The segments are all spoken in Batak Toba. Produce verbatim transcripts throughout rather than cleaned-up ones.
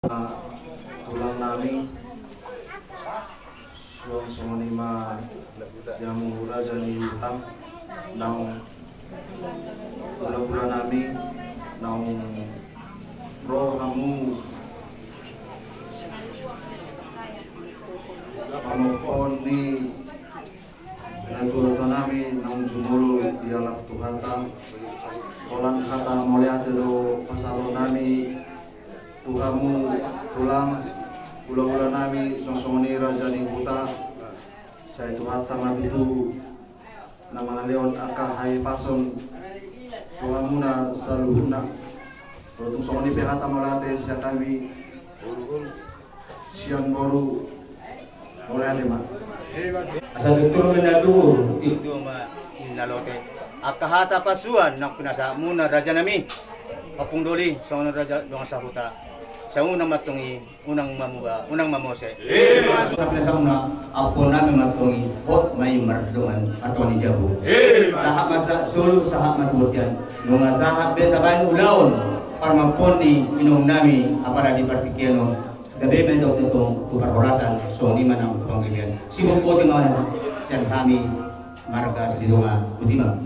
Tulang nami, suang songon i ma di hamu raja ni huta, naung hulahula nami, naung ro hamu manompon ni natuatua nami naung jumolo dialap Tuhanta. Holan hata mauliate do pasahaton nami tu hamu tulang, hulahula nami, songon i raja ni huta. Sai Tuhanta ma tutu na mangalehon angka hahipason tu hamuna saluhutna. Molo tung songon i pe hata mauliate sian hami sian boru, mauliate ma. Asa tutur ma na tuhu, tutu ma na lote. Angka hata pasuan naung pinasahatmuna raja nami, Ompung Doli, songon raja dongan sahuta. Sai unang ma antong i, unang mamuba, unang mamose. Asa pinasahatmuna, ampuon nami ma antong i, hot ma i mardongan martonga ni jabu. Sahat ma solu, sahat ma tu bontean. Nunga sahat be tabaen ulaon parmampuon ni inong nami, apala di partingkian on. Gabe ma antong tu parhorasan, songon i ma nang tu panggabean. Sibotboti ma sian hami marga Sitonga, boti ma.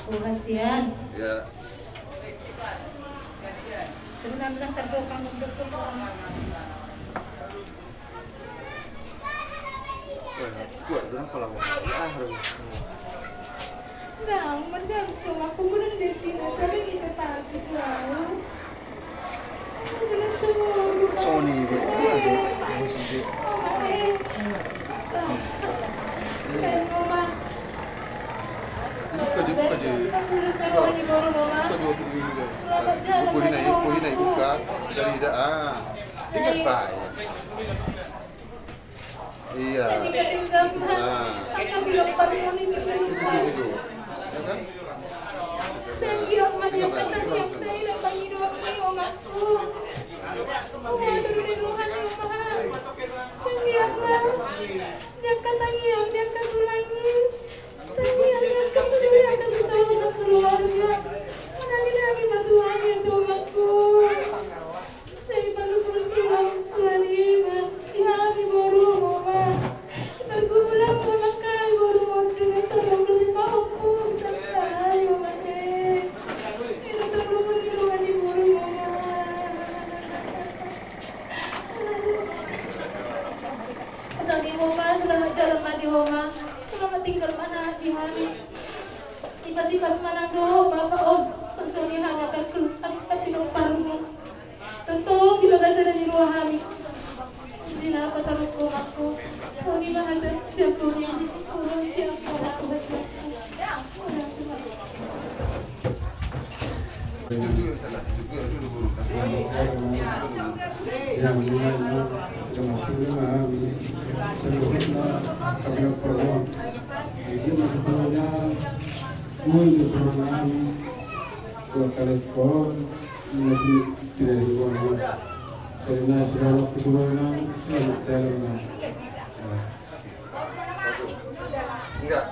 Hasian. Ia. Sebenarna terdokang untuk. Kuat, udah apa lah? Nah, mending cuma aku belum jadi cinta, tapi kita tahu. Sony, Bro. Aduh, masih, Bro. Buka di, buka di. Buka di waktu ini, guys. Buka di naik, buka di naik, buka. Jadi tidak, ah. Ingat, Pak. Iya. Nah. Itu, itu. Ya kan? Asa di homa, selamat jalan ma di homa, selamat tinggal ma na di hami. Ipas-ipas ma nang dohot bapa on, songon i hami angka keluarga, angka pinomparmu. Tongtong di bagasan ni roha hami. Di na pataruk komakku, songon i ma hata siampuri, turun siampuri, siampuri. Enggak.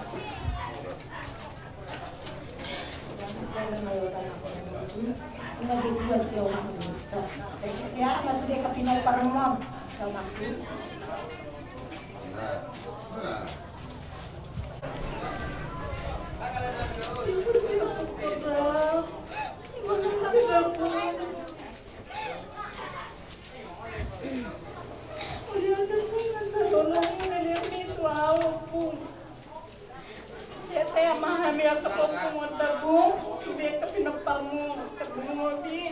Sehat-sehat ma hami angka pongki, Ompung, sude angka pinomparmu, Ompung Doli,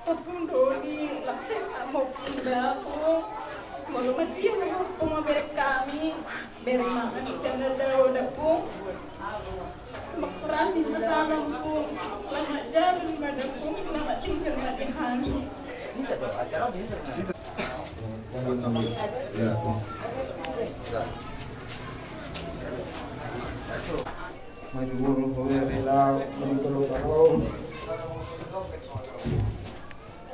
Ompung Doli, langsung Ompung Dapung. Molo masih Ompung, Ompung, maberek hami. Beri makan siang dan daun, Ompung. Makasih, salam, Ompung. Selamat jalan, Ompung. Selamat tinggal, Ompung.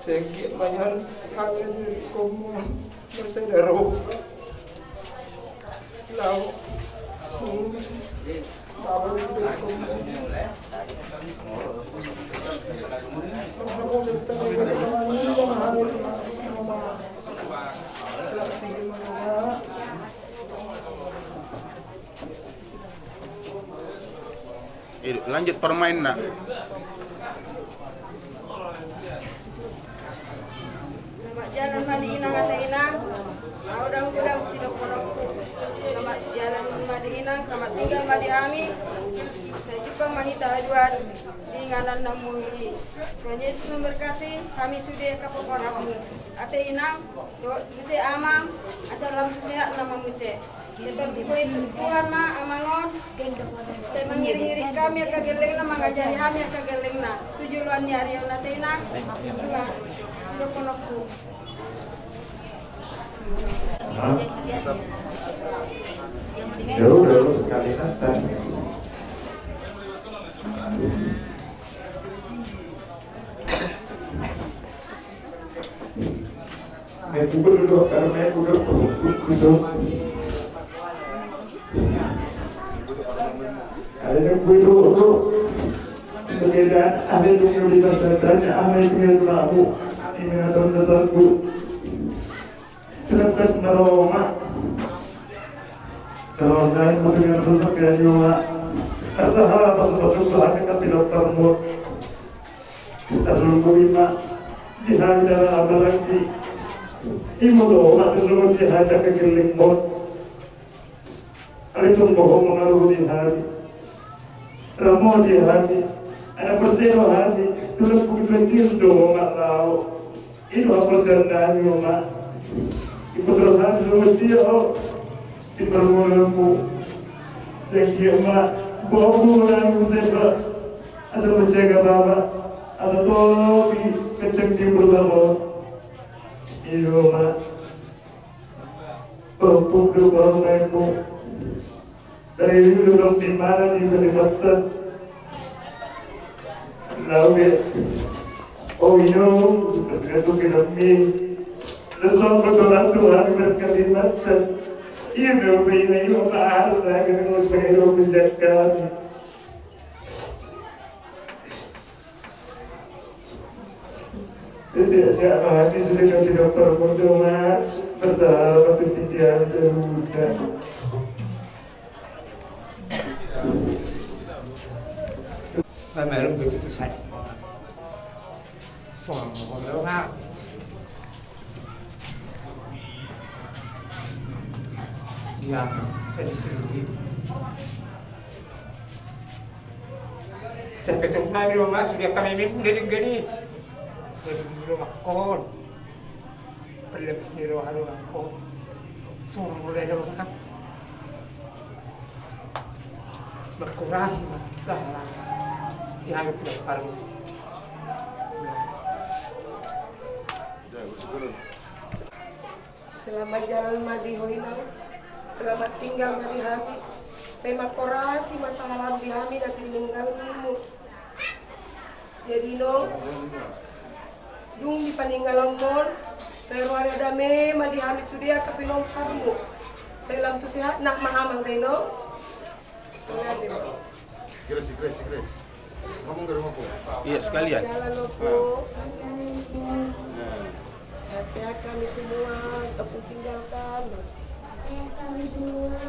Tengki mayan hanya di komo bersedero. Lau. Baba di komo. Eh, lanjut permainna. Selamat jalan ma di inang ate inang. Au dang godang sidohononku. Selamat jalan ma di inang, selamat tinggal ma di hami. Sai jumpa ma hita haduan di inganan na mulia i. Tuhan Yesus memberkati hami sude angka pomparanmu. Ate inang, dohot muse amang, asa lam tu sehat nama muse. Dibantu Tuhan ma amang on. Sai mangiring-iring hami angka gellengna, mangajari hami angka gellengna tu joloan ni ari on ate inang. Itulah sidohononku. Ya udah, lu sekali nonton. Nek gue dulu karena gue udah kusuk. Ada yang gue dulu. Berbeda, ada yang gue di masa tanya, ada yang gue laku. Ini ada dasar gue. Selepas meroma. Kalau lain mau dengan rumah kayak nyoa. Asa hal apa sebab itu hanya kan tidak termut. Tarlumobi ma di hami dalan amalangki. Imo do ma tarlumobi di hami angka gellengmon. Alai tung bohong mangaluhon di hami. Ramo di hami. Anak persero hami. Tulang kulit lentil do ma lao. I do haporseaonnami, Oma. Dipasahat hami tu dia, O, di parngoluanmu. Jadi, Oma, bohong nami muse, Oma. Asa menjaga Bapa, asa topi kencang di umur Bapa. I do, Oma. Pahompu do pahompu. Dari dulu dong di mana di Kalimantan. Lalu dia, oh, ino, terus dia tuh kena mie. Terus orang berdoa tuh, hari berkalimantan. Iya, dong, ini, ini, apa, harus lagi, terus saya dong, bisa kami. Siap-siap hati sudah kami dokter muda, Mas. Bersama pimpinan semuda. Pameran begitu saya. Sombong orang. Iya, kan sendiri. Sepetung nami do ma sude kami mimpi dari gani. Dari dulu makon. Perlepas ni roha do makon. Suruh mulai do ma. Berkurasi ma salah. Ya, itu baru. Selamat jalan ma di ho inang. Selamat tinggal ma di hami. Sai mangkorasi ma sahalam di hami na tininggalmu. Jadi no, dung di paninggalanmon, sai roha na dame ma di hami sude angka pinomparmu. Sai lam tu sehat na ma amang dai no. Grace, Grace, Grace. Ngomong ke rumahku. Iya, sekalian. Jalan lo, Bu. Nah. Sehat-sehat kami semua, tetap tinggalkan. Sehat kami semua.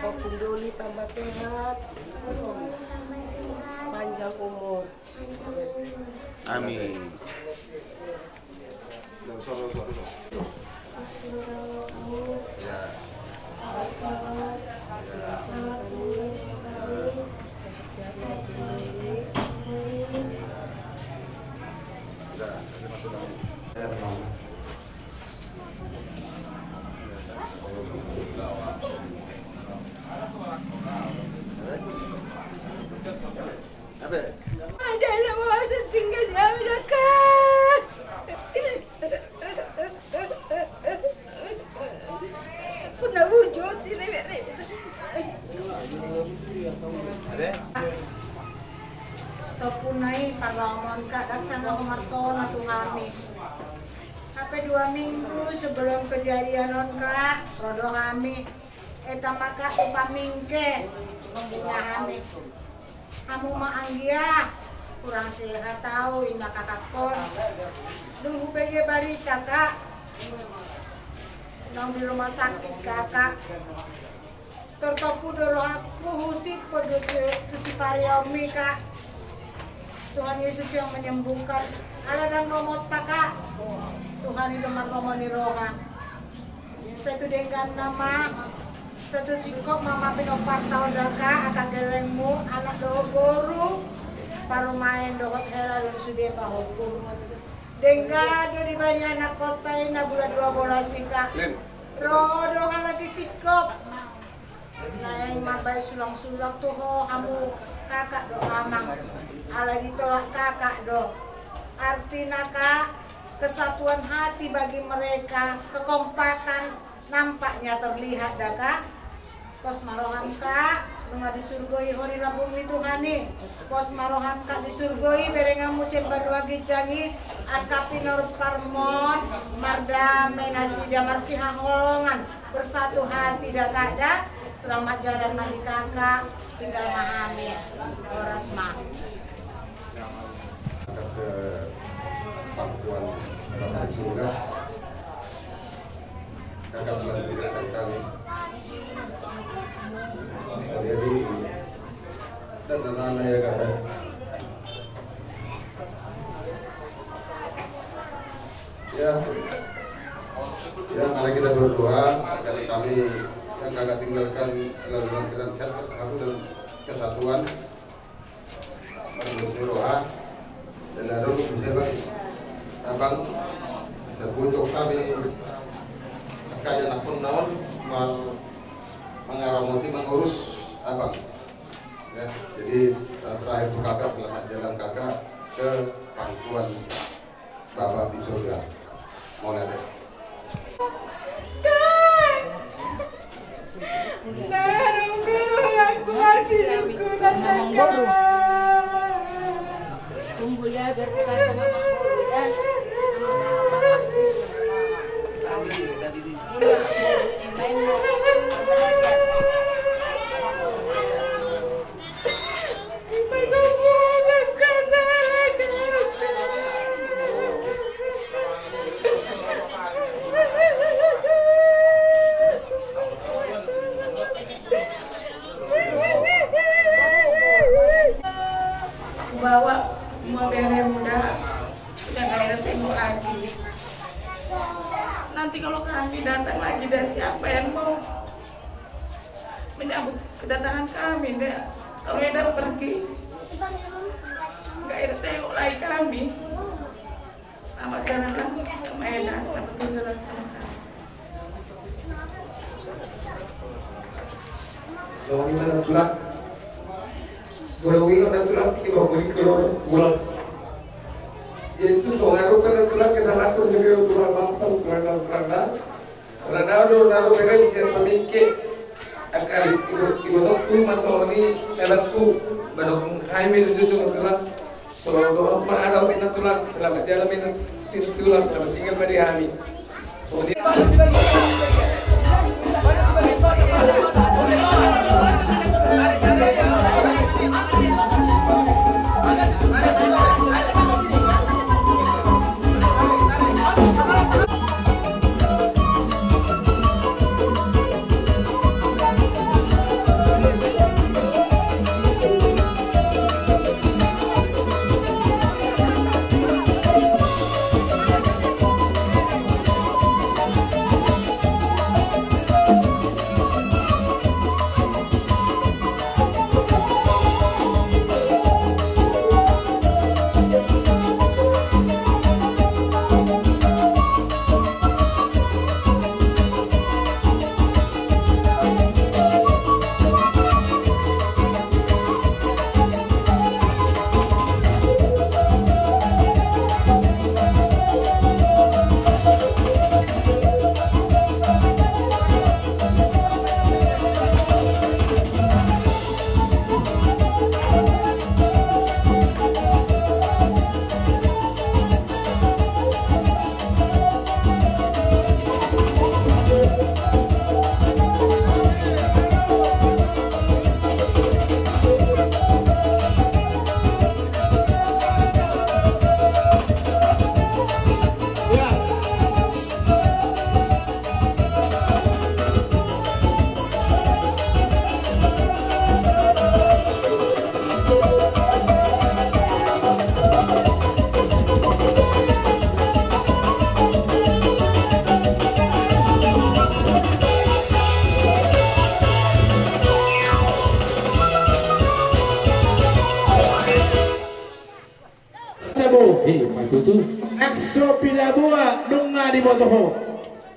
Walaupun Doli tambah sehat. Walaupun Doli tambah sehat. Panjang umur. Panjang umur. Amin. Apa? Ada yang mau tinggal di Amerika. Puna burjo ti rebe-rebe. Topuna i parlomonka, daksana ho martona tu hami. Hape dua minggu sebelum kejadian on ka, ro do hami. Eta maka upamingke, mambina hami. Hamu ma anggia. Kurang sehat au, inna kakak on. Dung hubege barita, Kak, naung di rumah sakit, Kakak. Tortopu do rohangku husiphon do tu si, tu si pariaonmi, Kak. Tuhan Yesus yang menyembuhkan. Ala ndang lomonta, Kak. Tuhan i do marlomo ni roha. Sai tu dengganna ma, sai tu singkop ma, ma pinompar taon da, Kak, angka gellengmu, anak dohot boru, parumaen dohot hela dohot sude pahompu. Denggan do dibaen ni anakkonta i na bulan dua bolas i, Kak. Ro do halak i singkop. Naeng mambaen sulang-sulang tu ho hamu kakak dohot amang. Alai ditolak kakak do. Artina, Kak, kesatuan hati bagi mereka, kekompakan nampaknya terlihat da, Kak. Pos ma roham, Kak, nunga disurgoi ho di lambung ni Tuhan i. Pos ma roham, Kak, disurgoi berenganmu sian banua ginjang i, angka pinomparmon mardame nasida marsihaholongan. Bersatu hati da, Kak, da. Selamat jalan ma di Kakak, tinggal ma hami. Horas ma. Angkat ke pangkuan Bapa di surga. Kakak telah ditinggalkan kami. Jadi, dan anak-anak ya, Kakak. Ya. Ya, mari kita berdoa agar kami yang Kakak tinggalkan selalu dalam keadaan sehat, bersatu dalam kesatuan. Marlos ni roha. Dan ada lu bisa baik. Abang, sebutuh kami kakak yang akun naon, mal-, mengaramoti, mengurus abang. Ya, jadi, eh, terakhir tu kakak, selamat jalan kakak ke pangkuan Bapa di surga. Mauliate. Tunggu ya, biar kita sama Bang Boru ya. Kubawa semua beremu da, udah nggak ada tengok lagi. Nanti kalau kami datang lagi, dan siapa yang mau menyambut kedatangan kami, nda? Kalau Eda pergi, nggak ada tengok lagi kami. Selamat jalan lah sama Eda, selamat tinggal lah sama kami. Soalnya tulang, boleh uingan tulang, tiga puluh kilo tulang. Jadi tu soalnya kan tulang kesalahan tu sendiri tulang bangsa, tulang tulang. Rana do, rana do, rana do, rana do, rana do. Angka ibu, ibu tok tu, mantau ni, enak tu, badok hai me tu, tu, tu, tu, tu. Selamat doa, ma, ada, minta tulang, selamat jalan, minta tulang, selamat tinggal pada kami. Laos so pinaboa nunga diboto ho.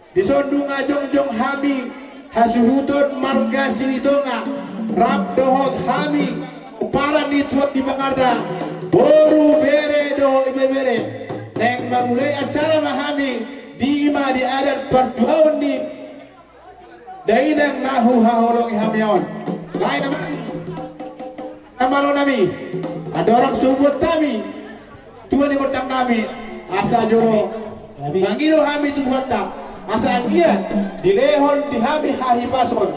Dison nunga jongjong hami hasuhuton marga Silitonga, rap dohot hami pomparan ni Tuhan di Jakarta, boru, bere dohot ibebere. Naeng mamulai acara ma hami, di ma di adat partuaon ni dainang na huhaholongi hami on. Lae, amang, na malo nami, andorang so hubuat hami tua ni gondang nami, asa jolo mangido hami tu Tuhanta, asa anggiat dilehon di hami hahipason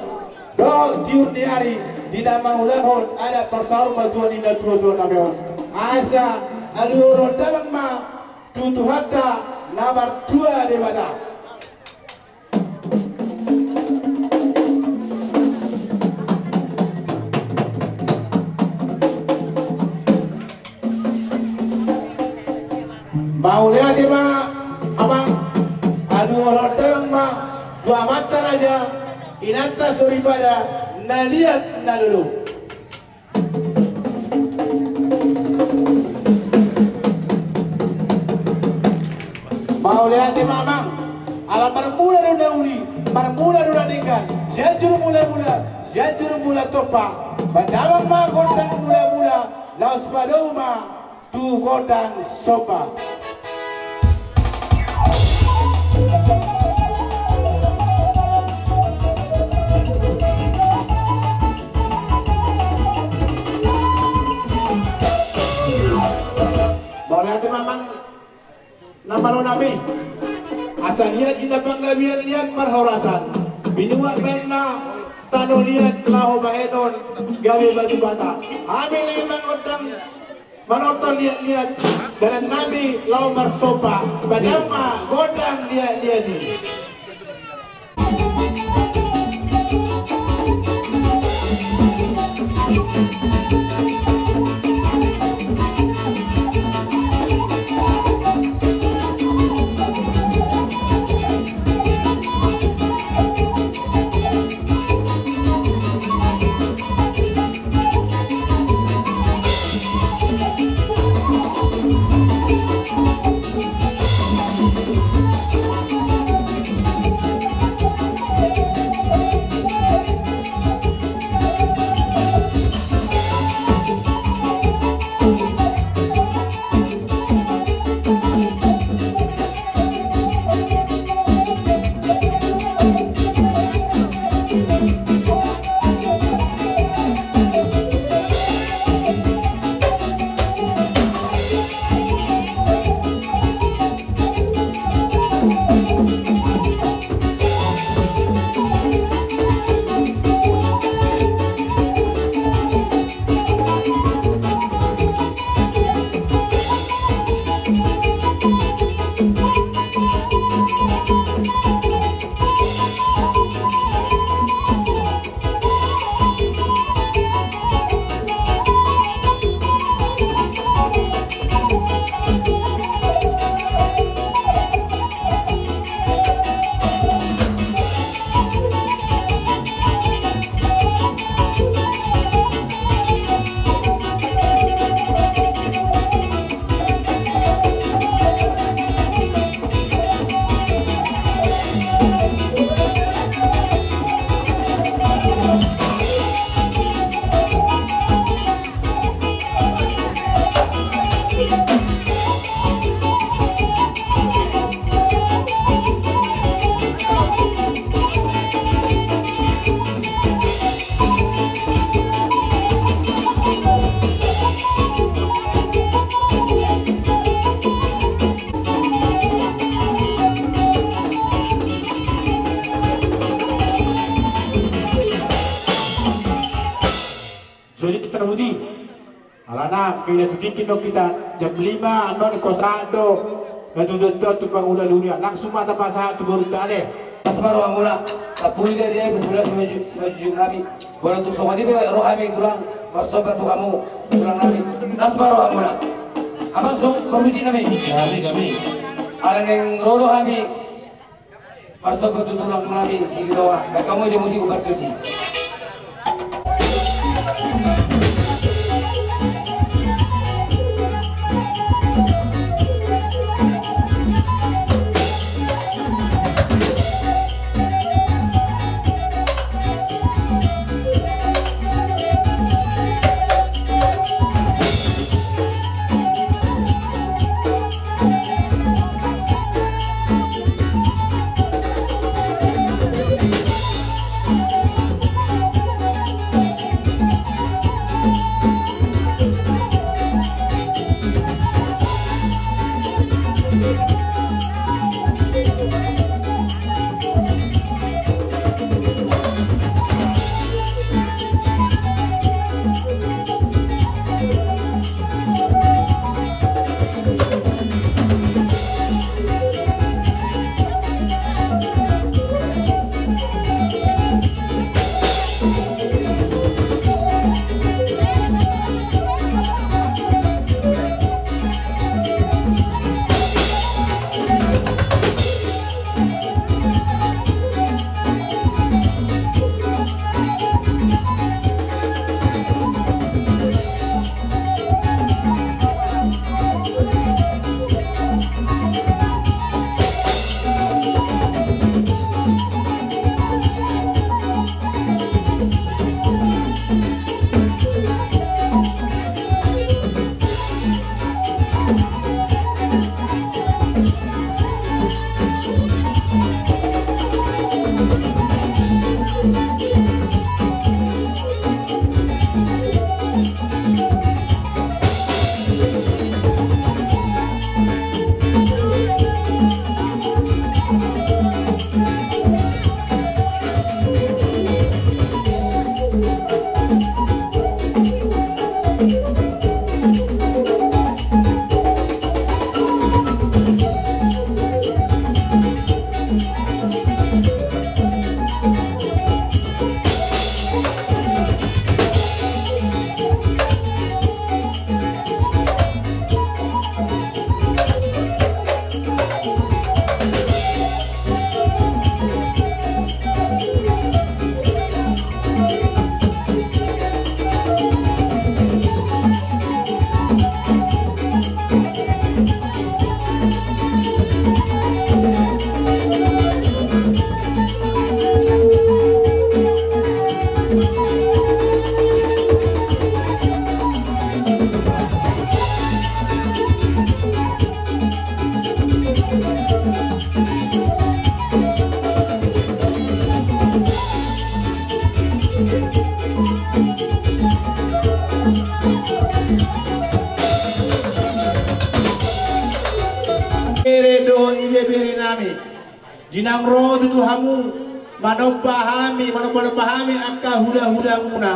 dohot tiur ni ari di na mangulahon adat parsaurmatuaon ni natuatua nami on. Asa alualuhon damang ma tu Tuhanta na martua Debata. Mauliate ma, amang. Alualuhon damang ma tu amanta raja, inanta soripada, na liat na lolo. Mauliate ma, amang. Ala marmula do na uli, marmula do na denggan, Sianjur Mulamula, Sianjur Mula Tompa. Bahen damang ma gondang mulamula, laos padomu ma tu gondang somba. Mauliate ma, amang. Na malo nami, asa liat inna panggabean, liat parhorasan, binuat ma inna tano liat laho bahenon gabe batu bata. Hami na mangondang, manortor liat-liat dalan nami laho marsomba. Bahen damang ma gondang liat-liat i. Jadi, tarudi. Alana, kira tu tingki do hita jam lima, annon kosa do. Na tu, tu, tu, tu pangula luria. Langsung ma tapasahat tu borunta, ale. Las ma rohamuna, tampuli dia, dia, bersebelah sama ju-, sama jujung nami. Bola tu songon i pe rohami tulang, marsomba tu hamu, tulang nami. Las ma rohamuna. Amang, songon i parmusik nami. Kami, kami. Ala naeng ro do hami. Marsomba tu tulang nami Silitonga, baen hamu jo musik umbar tusi. Di naung ro tutu hamu manomba hami, manomba-nomba hami angka hula-hulamuna.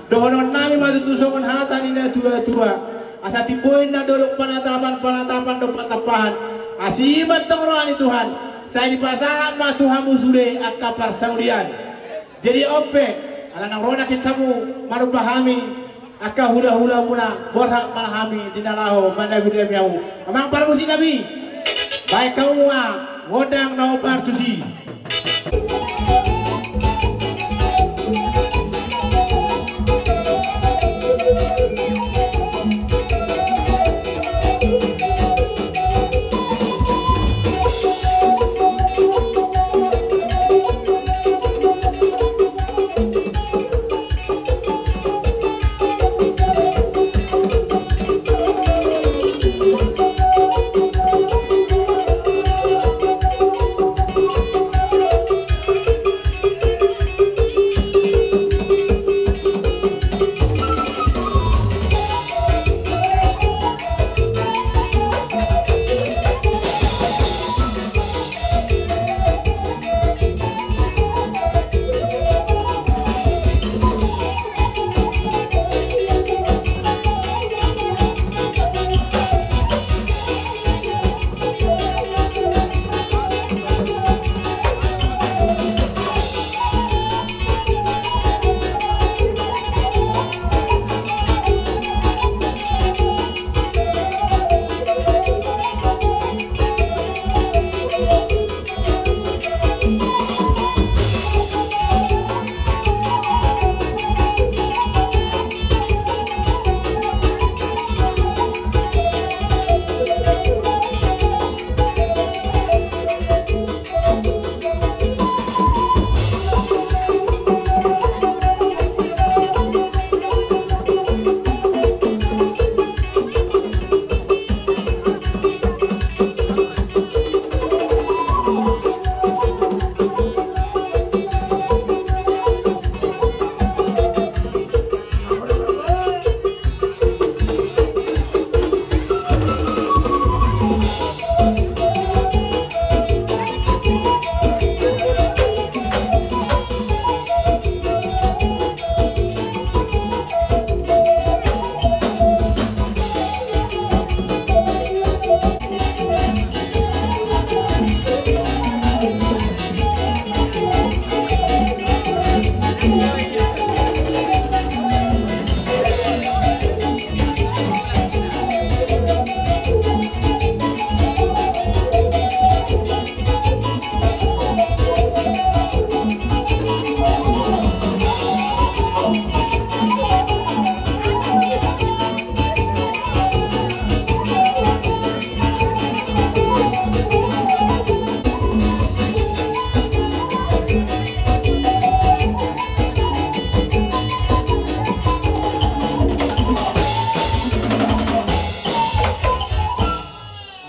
Dohononnami ma tutu songon hata ni natuatua: Asa timbo inna dolok panatapan, panatapan dompak tampahan. Asi ma antong roha ni Tuhan, sai dipasahat ma tu hamu sude angka parsaulian. Jadi on pe, ala naung ro nangkin hamu manomba hami angka hula-hulamuna, borhat ma hami di na laho manabi-nabi hamu. Amang parmusiknami, baen hamu ma gondang na hombar tusi.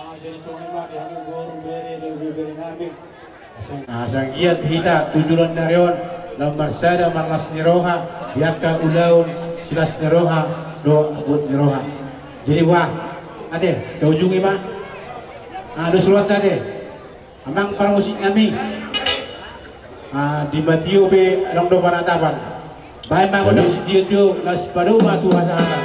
Ah, jadi songon i ma di hami boru, bere, bere nami. Asa anggiat hita tu joloan ni ari on lam marsada marlas ni roha di angka ulaon silas ni roha dohot bot ni roha. Jadi wah, ate, taujungi ma. Ah, dos rohanta ate. Amang parmusiknami. Ah, di Matio pe adong do panatapan. Baen ma gondang sitiotio, laos padomu ma tu hasahatan.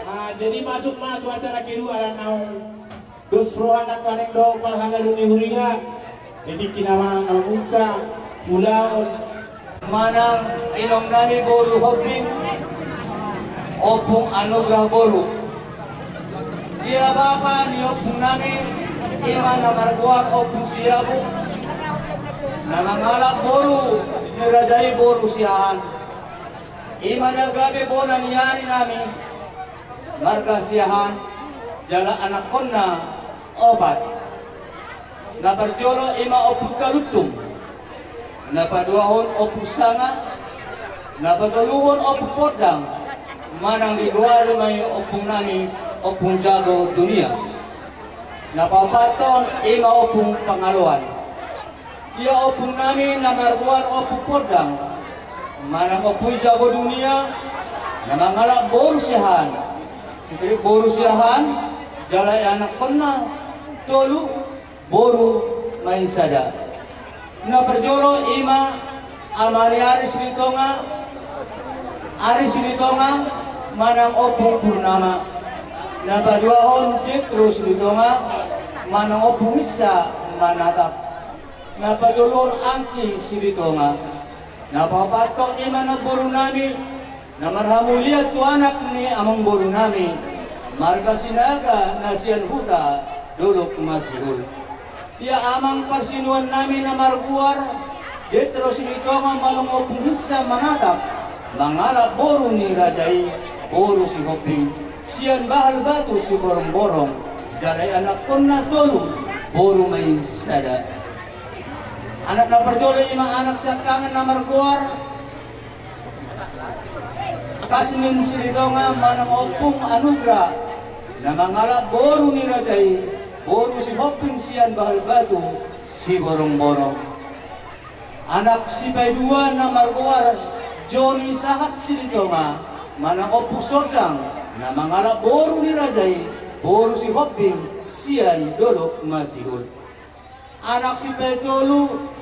Ah, jadi masuk ma tu acara kedua, ala naung dos roha nangkaning dohot parhalado ni huria. Di tingki nama na mamungka ulaon. Manang inongnami boru Hombing, Ompung Anugrah boru. Ia bapa ni ompungnami, i ma na margoar Ompung Siabung, na mangalap boru ni raja i boru Siahaan. I ma na gabe bona ni arinami, marga Siahaan, jala anakkonna opat. Na parjolo i ma Ompung Taluntung, na paduahon Ompung Sanga, na patoluhon Ompung Pondang, manang digoari ma i ompungnami Ompung Jago Dunia. Na paopathon i ma Ompung Pangaloan. Ia ompung nami na margoar Ompung Pondang manang Ompung Jago Dunia, na mangalap boru Siahaan. Sitirik boru Siahaan, jala ianakkonna tolu, boru ma i sada. Na parjolo i ma ama ni Ari Silitonga, Ari Silitonga manang Ompung Purnama. Na paduahon Jetro Silitonga manang Ompung Hinsa Manatap. Na patoluhon Angki Silitonga. Na paopathon i ma namboru nami, na marhamulian tu anak ni amangboru nami, marga Sinaga na sian huta Dolok Masihol. Ia amang parsinuan nami na margoar Jetro Silitonga manang Ompung Hinsa Manatap, mangalap boru ni raja i, boru Sihombing, sian Bahal Batu Siborongborong, jala ianakkonna tolu, boru ma i sada. Anak na parjolo i ma anak siangkangan na margoar Kasmin Silitonga manang Ompung Anugrah, na mangalap boru ni raja i, boru Sihombing sian Bahal Batu Siborongborong. Anak sipaidua na margoar Joni Sahat Silitonga manang Ompung Sondang, na mangalap boru ni raja i, boru Sihombing sian Dolok Masihol. Anak sipaitolu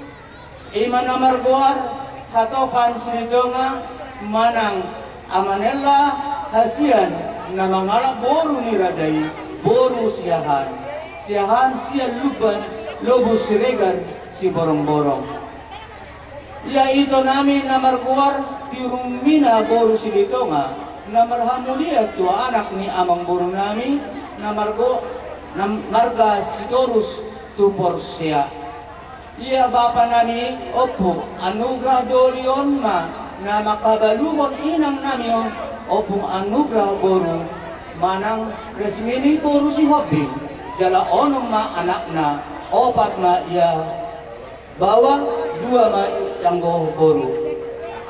i ma na margoar Hatopan Silitonga manang Amanella Hasian, na mangalap boru ni raja i, boru Siahaan. Siahaan sian Lumban, Lobus Siregar, Siborongborong. Ia ito nami na margoar Tirummina boru Silitonga, na marhamulian tu anak ni amangboru nami, na margo-, na marga Sitorus tu Porsea. Ia bapa nami Ompu Anugrah Doli on ma na mangkabaluhon inang nami on, Ompung Anugrah boru manang Resmini boru Sihombing, jala onom ma anakna, opat ma ia baoa, dua ma i anggo boru.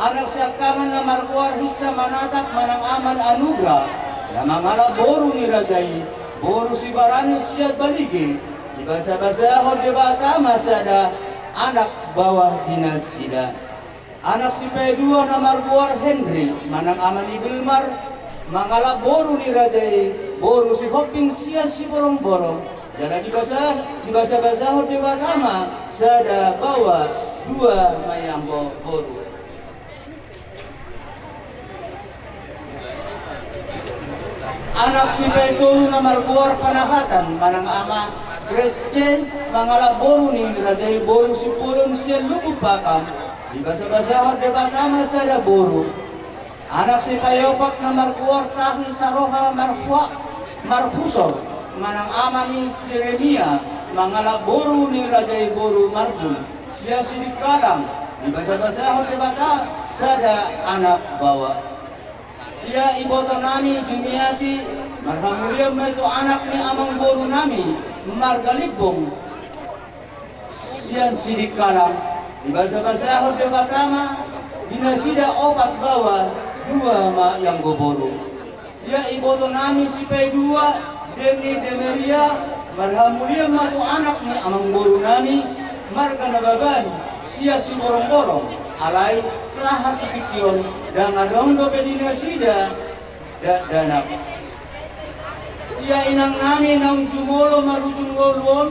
Anak siangkangan na margoar Hinsa Manatap manang Aman Anugrah, na mangalap boru ni raja i, boru Sibarani sian Balige, dibasabasahon Debata ma sada anak baoa di nasida. Anak sipaidua na margoar Henry manang Aman Ibelmar, mangalap boru ni raja i, boru Sihombing sian Siborongborong, jala dibasa-, dibasabasahon Debata ma sada baoa, dua ma i anggo boru. Anak sipaitolu na margoar Panahatan manang Ama Grace C, mangalap boru ni raja i, boru Simbolon sian Lubuk Pakam, dibasabasahon Debata ma sada boru. Anak sipaiopat na margoar Tahi Saroha Marhua-, Marhusor manang Ama ni Jeremia, mangalap boru ni raja i, boru Marbun sian Sidikalang, dibasabasahon Debata sada anak baoa. Ia iboto nami Jumiati, marhamulian ma i tu anak ni amangboru nami, marga Limbong sian Sidikalang, dibasabasahon Debata ma di nasida opat baoa, dua ma i anggo boru. Ia iboto nami sipaidua, Denny Demeria, marhamulian ma tu anak ni amangboru nami, marga Nababan sian Siborongborong, alai sahat tu tingki on ndang adong dope di nasida dakdanak. Ia inang nami naung jumolo marujung ngolu on,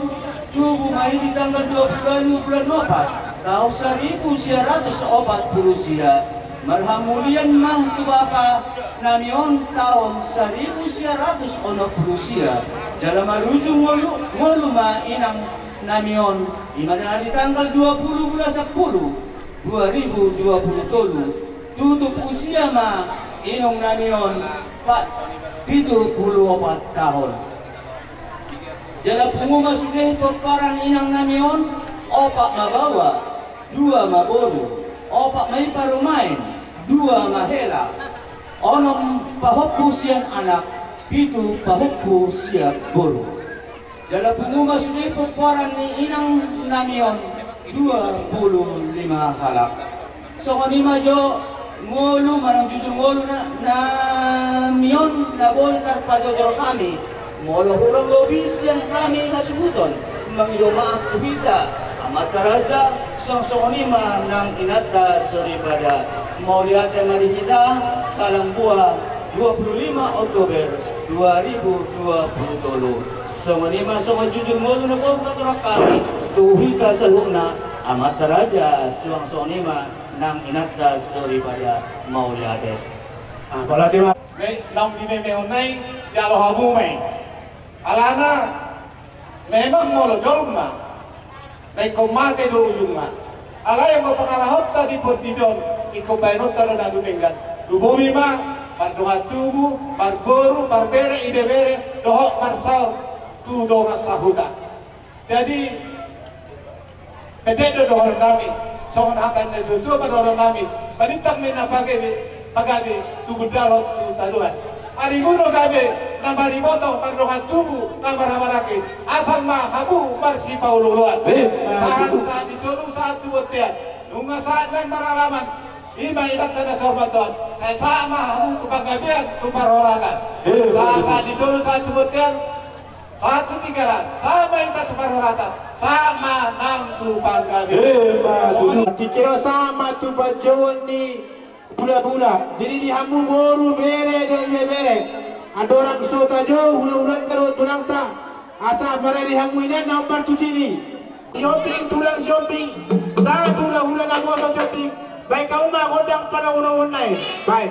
tubu ma i di tanggal dua puluh ualu bulan opat, taon saribu sia ratus opat pulu sia. Marhamulian ma tu bapa nami on taon saribu sia ratus onom pulu sia. Jala marujung ngolu, ngolu ma inang nami on, i ma di tanggal dua puluh bulan sampulu, dua ribu dua puluh tolu, tutup usia ma inong nami on, pa-, pitu pulu opat taon. Jala pungu ma sude pomparan inang nami on, opat ma baoa, dua ma boru, opat ma i parumaen, dua ma hela, onom pahompu sian anak, pitu pahompu sian boru. Jala pungu ma sude pomparan ni inang nami on, dua pulu lima halak. Songon i ma jo ngolu manang jujur ngolu na, nami on na boi tarpajojor hami. Molo hurang lobi sian hami hasuhuton, mangido maaf tu hita, Amanta raja, suang songon i ma nang inanta soripada. Mauliate ma di hita, salam buah, dua puluh lima Oktober dua ribu dua puluh tolu. Songon i ma songon jujur ngolu na boi hupatorang hami tu hita saluhutna. Amanta raja, suang songon i ma nang inanta soripada. Mauliate. Ah, mauliate ma. Naung di meme on nai, jalo hamu ma i. Alana memang molo jolma na ingkon mate do ujungna. Alai anggo pangalahonta di portibi on, ingkon baenonta do na dumenggan. Lumobi ma mardongan tubu, marboru, marbere, ibebere, dohot marsaor tu dongan sahuta. Jadi, pendek do dohonon nami, songon hata ni na tuatua ma dohonon nami, balintang ma i na pagabe, pagabe tu gundal tu taluan. Ari muna gabe na mariboto mardongan tubu na marhamaranggi, asal ma hamu marsipaolooloan. Eh, sahat, sahat di solu, sahat tu bontean. Nunga sahat nang maralaman, i ma inanta na saur matua on. Sai sahat ma hamu tu panggabean, tu parhorasan. Eh, sahat, sahat di solu, sahat tu bontean. Sahat tu Tigaras, sahat ma hita tu parhorasan, sahat ma nang tu panggabean. Emma tutu. Tingki ro sahat ma tu panjouon ni hulahula. Jadi di hamu boru, bere dohot ibebere, andorang so tajou hulahulanta dohot tulangta, asa maradi hamu inna na hombar tusi i. Siombing, tulang Siombing, sahat tu hulahula na boso Siombing. Baen hamu ma gondang panongonongonna i. Baen.